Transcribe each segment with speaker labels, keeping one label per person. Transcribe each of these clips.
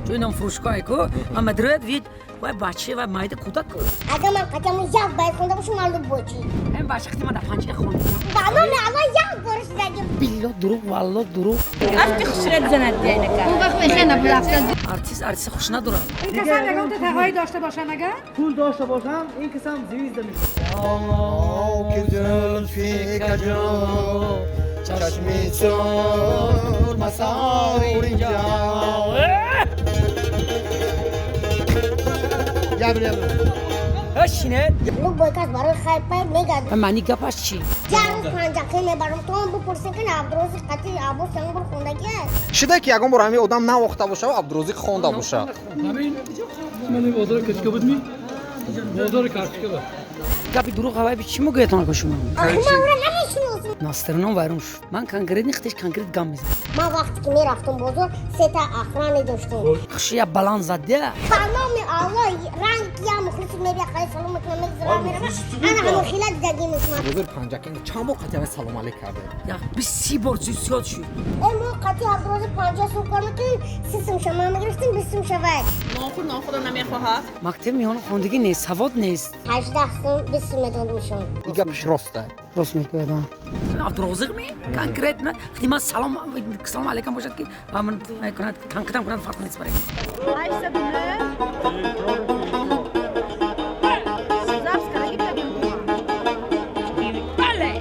Speaker 1: Чун инам фурӯшгоҳе ку, ама дрояд вид, вай бача ва майда кӯдак ку.
Speaker 2: Агар ман қатъиан як байт хонда бошам, ман любой чи.
Speaker 1: Ҳам бача хати ман дар панҷара хонда.
Speaker 2: Ба номи Аллоҳ, як бор шудагим.
Speaker 1: Билло дурӯғ, валло дурӯғ.
Speaker 3: Афти хушрат занад диайнака.
Speaker 4: Он вақт мехена бурафта.
Speaker 1: Артист артист хуш надорад.
Speaker 4: Ин касам ягон тағоӣ дошта бошам агар?
Speaker 5: Пул дошта бошам, ин касам звезда мешавад.
Speaker 6: Ки зулфи каҷо, чашми сур масор инҷо.
Speaker 5: Ябр, ябр.
Speaker 1: Шине.
Speaker 2: Любой кас барои хайр пай мегардад.
Speaker 1: Маъни гапаш чӣ?
Speaker 2: Як рӯз панҷаке мебарам, то он бипурсем, ки Абдурозиқ қатъи Аббос ягон бор хондагӣ аст.
Speaker 7: Шида ки ягон бор ҳамин одам навохта боша ва Абдурозиқ хонда боша.
Speaker 8: Ҳамин мани бозори качка будми? Бозори карточка ба.
Speaker 1: Гапи дурӯғ ҳавай чӣ мегӯятон ба шумо?
Speaker 2: Охи ман ӯро намешиносам.
Speaker 1: Настроениям вайрон шуд. Ман конкретно худаш конкрет гам мезанам.
Speaker 2: Ман вақте ки мерафтам бозор, сета охрана доштем.
Speaker 1: Хуши я баланд задя.
Speaker 2: Ба номи Аллоҳ, ранг я мухлиси мебия, хали салом мекунам, мегзарам, меравам. Ана ҳамон хила дидагимиш ман.
Speaker 7: Бозори Панҷакент чанд бор қатъи салом алейк кардем?
Speaker 1: Як 20 бор зиёд шуд.
Speaker 2: Э, мо қатъи Абдурозиқ 50 сум кор мекунем, 30 сум шама мегирифтем, 20 сум шавад.
Speaker 3: Нохур нохудо намехоҳад.
Speaker 1: Мактаби миёна хондагӣ нест, савод нест.
Speaker 2: 18 сум, 20 сум медодимшон.
Speaker 7: Ин гапаш роста.
Speaker 1: Рост мегӯяд. Абдурозиқ ми? Конкретно хати ман салом салом алейкум бошад, ки ба ман кунад, танқидам кунад, фарқ нест барои.
Speaker 3: 809. Запись кардаги бидагим.
Speaker 1: Бале.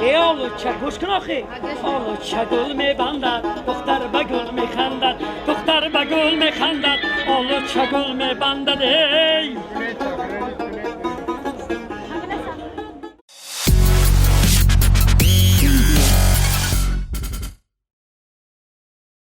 Speaker 1: Э, олуча, гӯш кун охи. Олуча гул мебандад, духтар ба гул механдад, духтар ба гул механдад, олуча гул мебандад, эй.